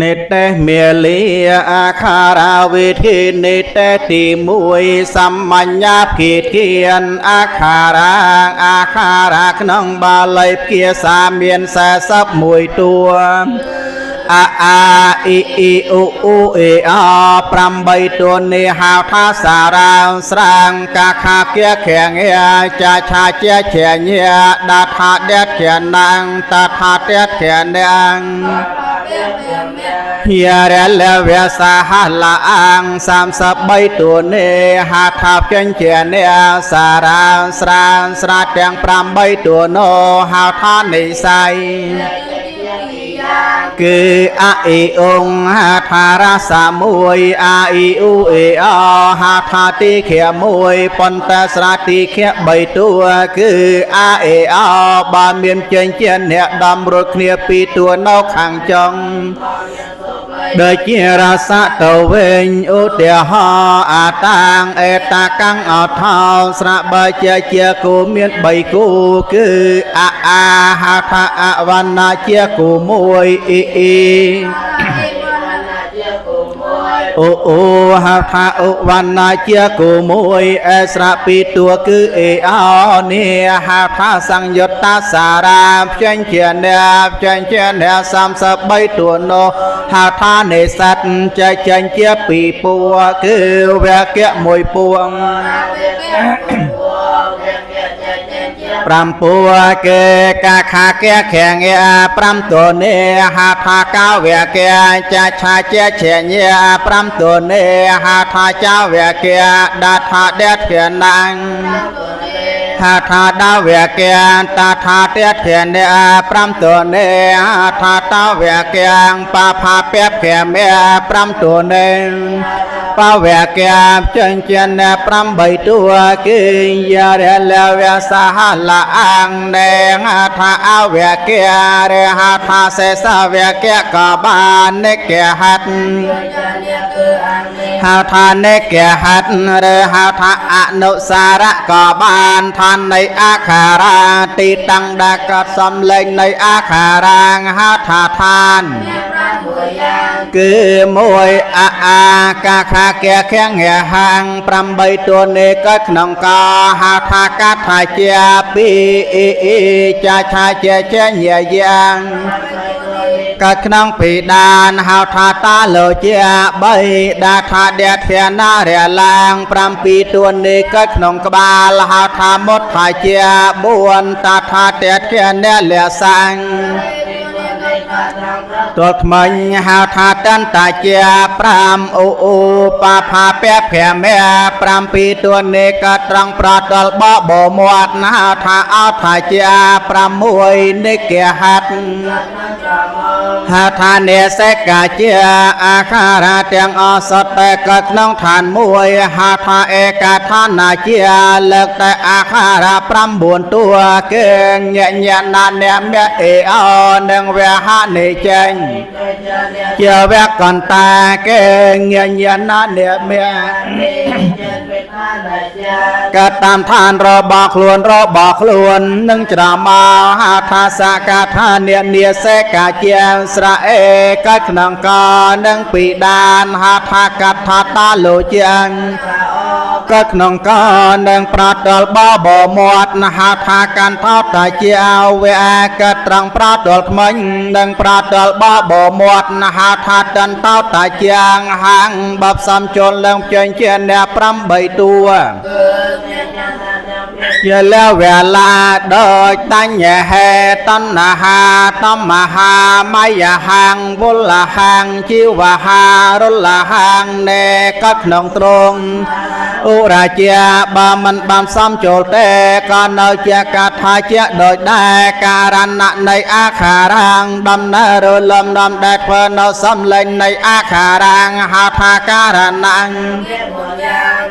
និតេមេលាអាខារាវិធីនិតេទី1 សម្ញ្ញភិធានអាខារាអាខារាក្នុងបាលីភាសាមាន41តួ អាអាអ៊ីអ៊ីអ៊ូអ៊ូអេអ8តួនេះហៅថាសារ៉ាស្រាងកាខាគាខាងចាឆាជាជាញាដាថាដេតជាណាងតាថាតេជានាងយារលវសហលាអាង33តួនេះហាថាចេញជាអ្នកសារ៉ាស្រាងស្រាទាំង8តួនោះហៅថានិស័យ គឺអអ៊ីអងហាថារសាមួយ អាអ៊ីអ៊ូអេអហាថាទីខៈមួយ ប៉ុន្តែស្រាទីខៈ3តួ គឺអាអេអ បើមានចេញជាអ្នកដំរួចគ្នាពីរតួនៅខាងចុង ដូចជារសៈទៅវិញ។ ឧទាហរណ៍ អាតាងអេតាកាំងអថោ ស្រាបើជាជាគូមាន3គូ គឺអាអាហៅថាអវណ្ណាជាគូមួយ អ៊ីអ៊ីអូអូហៅថាឧវណ្ណាជាគូមួយ អេស្រាពីរតួគឺអេអនេះហៅថាសង្យុត្តសារា ផ្ចេញជាអ្នកផ្ចេញជាអ្នក33តួនោះហៅថានិស័ត ចែកចេញជាពីរពួរ គឺវគ្គមួយពួង 5ពួរ គេកាខាកែខាង5តួនេះហៅថាកាវគ្គ ចាឆាជាជាញា5តួនេះហៅថាចាវគ្គ ដាថាដេធានាងហៅថាដាវគ្គ តាថាតេធាន5តួនេះហៅថាតាវគ្គ បាផាពៈភមេ5តួនេះបាវគ្គ ចេញជាអ្នក8តួ គឺយារលវសហលាអងនេថាអវគ្គរហថាសេសវគ្គក៏បាន និកហិតហៅថានិកហិត ឬហៅថាអនុសារៈក៏បាន ឋាននៃអាខារា ទីតាំងដែលកាត់សំលេងនៃអាខារាហៅថាឋាន គឺមួយ អអាកាខាកែខាងហាង8តួនេះកើតក្នុងកហៅថាកាថាជា ពីអ៊ីអ៊ីចាឆាជាជាញាយ៉ាងកើតក្នុងពីដានហៅថាតាលោជា 3ដាថាដេធានារឡាង7តួនេះកើតក្នុងក្បាលហៅថាមុតថាជា 4តាថាតេធានលសាំងទល់ថ្មិញហៅថាតន្តាជា 5អូអូបាផាពៈភមេ7តួនេះក៏ត្រង់ប្រដលបបមាត់ហៅថាអោថាជា 6និកហັດហៅថានេសេកាជា អាខារាទាំងអស់សុទ្ធតែកើតក្នុងឋានមួយហៅថាឯកាឋានាជា លើកតែអាខារា9តួ គេញញណាអ្នកមអេអនិងវហនិចេញជាវកន្តា គេញញណាអ្នកមកើតតាមឋានរបស់ខ្លួនរបស់ខ្លួននឹងច្រមកហៅថាសកាថានិនិសេកាជា ស្រៈអេកើតក្នុងកនឹងពីដានហៅថាកថាតាលោជាង កើតក្នុងកនឹងប្រដលបបមាត់ហៅថាកាន់ថោតាជា វៈកើតត្រង់ប្រដលថ្មិញនឹងប្រដលបបមាត់ហៅថាតន្តោតាជាង ហាងបបសំជលនឹងចេញជាអ្នក8តួ ជាលវេលា ដោយតញ្ញហេតណ្ហាតមហាមយហាងវលហាងជីវហារុលហាង នេកើតក្នុងទ្រង់ឧរាជា បើមិនបានសំចូលទេ ក៏នៅជាកថាជាដោយដែរ។ ការណៈនៃអាខារាង ដំណើរឬលំដំដែលធ្វើនៅសំលេងនៃអាខារាងហៅថាការណៈ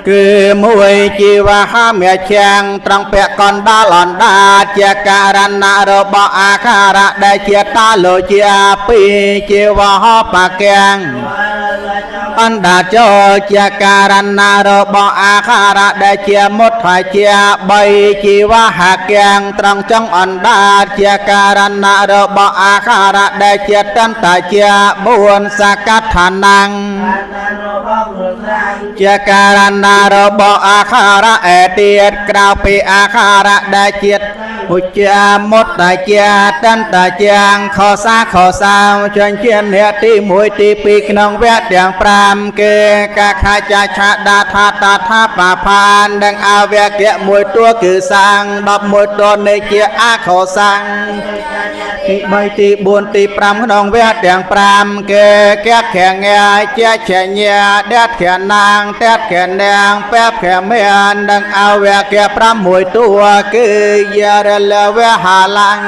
គឺមួយ ជីវហាមេជាងត្រង់ពាក់កណ្ដាលអណ្ដាតជាការណៈរបស់អាខារៈដែលជាតាលោជា ពីរជីវហបកាំង អណ្ដាតចូលជាការណារបស់អាខារៈដែលជាមុតហើយជា3ជីវហកាំងត្រង់ចុងអណ្ដាតជាការណារបស់អាខារៈដែលជាតន្តជា4សកឋានំជាការណារបស់អាខារៈឯទៀតក្រៅពីអាខារៈដែលជាឧជាមុតតាជាតន្តជាងខសាខសាចិញ្ជាអ្នកទី1ទី2ក្នុងវគ្គទាំង5គេកាខាចាឆាដាថាតាថាបាផាននិងអវគ្គមួយតួគឺសាង11តួនៃជាអខសាំងទី3ទី4ទី5ក្នុងវគ្គទាំង5គេកែខងាជាជាញាដេតខណាងតេតខនាងបែបខមាននិងអវគ្គ6តួគឺយរលវហាឡាំង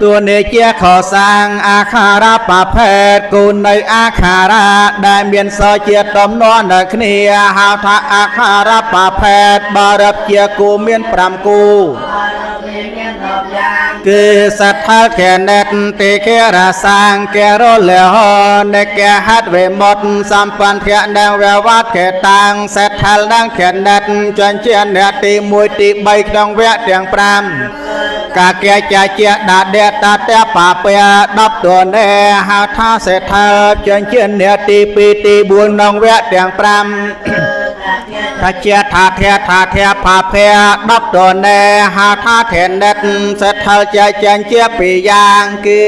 តួនេះជាខសាងអាខារប្រភេទគូនៃអាខារាដែលមានសជាតំណនៅគ្នាហៅថាអាខារប្រភេទបរិបជាគូមាន5គូគឺសត្ថាខេណិតតិខេរសាងកេរលហនិកហតវេមុតសម្បន្ធៈនិងវវត្តខេតាំងសត្ថាលងខេណិតចិញ្ជាអ្នកទី1ទី3ក្នុងវគ្គទាំង5កាកេចាជាដាដេតាតេបាពៈ10តួនេហៅថាសេដ្ឋាចិញ្ជាអ្នកទី2ទី4ក្នុងវគ្គទាំង5ថាជាថាធាថាធាផាភៈ10តនេហៅថាធេនិតសេដ្ឋលជាចិញ្ជាពីរយ៉ាងគឺ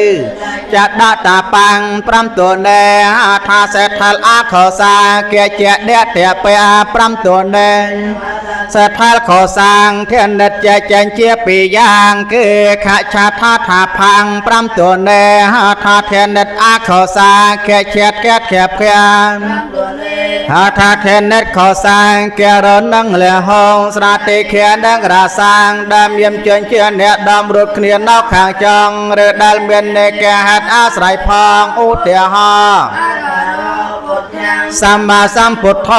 ចដតាបាំង5តនេហៅថាសេដ្ឋលអខសាគេជាដេតពៈ5តនេសេដ្ឋលខសាងធេនិតជាចិញ្ជាពីរយ៉ាងគឺខឆាថាថាផាំង5តនេហៅថាធេនិតអខសាគេជាកេខភៈហៅថាធេនិតខសាងកេរនឹងលហងស្រាតិខេនឹងរាសាងដែលមានជញ្ជាអ្នកដំរួតគ្នានៅខាងចុងឬដែលមាននេកហេតុអាស្រ័យផងឧទាហរណ៍សម្មាសម្ពុទ្ធ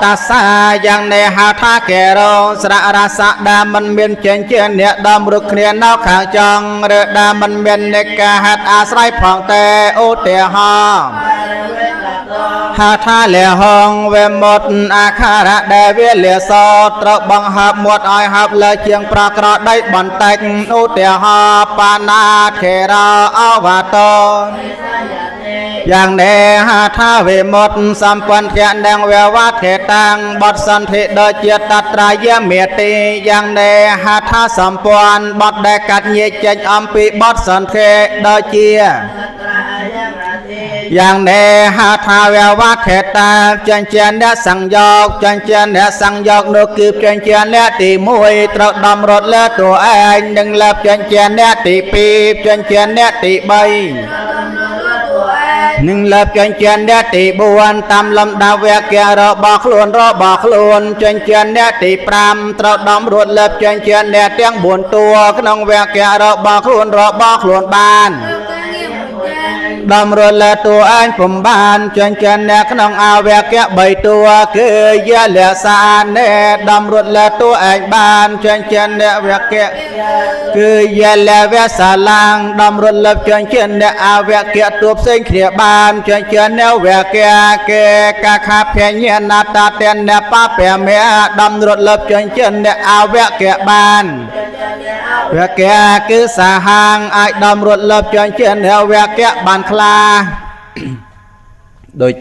តាសាយ៉ាងនេះហៅថាកេរស្រៈរសៈដែលមិនមានជញ្ជាអ្នកដំរួតគ្នានៅខាងចុងឬដែលមិនមាននេកហេតុអាស្រ័យផងទេឧទាហរណ៍ហៅថាលហងវេមុតអាខារៈដែលវាលាសត្រូវបង្ហើបមាត់ឲ្យហើបលើជាងប្រក្រដីបន្តិចឧទាហរណ៍បាណាថេរអវតោយ៉ាងនេះហៅថាវេមុតសម្ព័ន្ធៈនិងវវថេតាំងបទសន្ធិដូចជាតត្រាយមេតិយ៉ាងនេះហៅថាសម្ព័ន្ធបទដែលកាត់ញែកចេញអំពីបទសន្ធិដូចជាយ៉ាងនេះហៅថាវវថេតាចិញ្ជាអ្នកសង្យោគចិញ្ជាអ្នកសង្យោគនោះគឺចិញ្ជាអ្នកទី1ត្រូវដំរត់លើតួឯងនិងលើចិញ្ជាអ្នកទី2ចិញ្ជាអ្នកទី3នឹងលើចិញ្ជាអ្នកទី4តាមលំដាប់វគ្គរបស់ខ្លួនរបស់ខ្លួនចិញ្ជាអ្នកទី5ត្រូវដំរត់លើចិញ្ជាអ្នកទាំង4តួក្នុងវគ្គរបស់ខ្លួនរបស់ខ្លួនបានដំរលតួឯងពុំបានចិញ្ចឹមអ្នកក្នុងអវគ្គ3តួគឺយលសានេដំរលតួឯងបានចិញ្ចឹមអ្នកវគ្គគឺយលវសាឡាងដំរលចិញ្ចឹមអ្នកអវគ្គតួផ្សេងគ្នាបានចិញ្ចឹមអ្នកវគ្គគេកាខាភញ្ញាណតាតនបពមេដំរលចិញ្ចឹមអ្នកអវគ្គបានវគ្គគឺសាហាងអាចដំរត់លបចិញ្ចឹមអ្នកវគ្គបានខ្លះ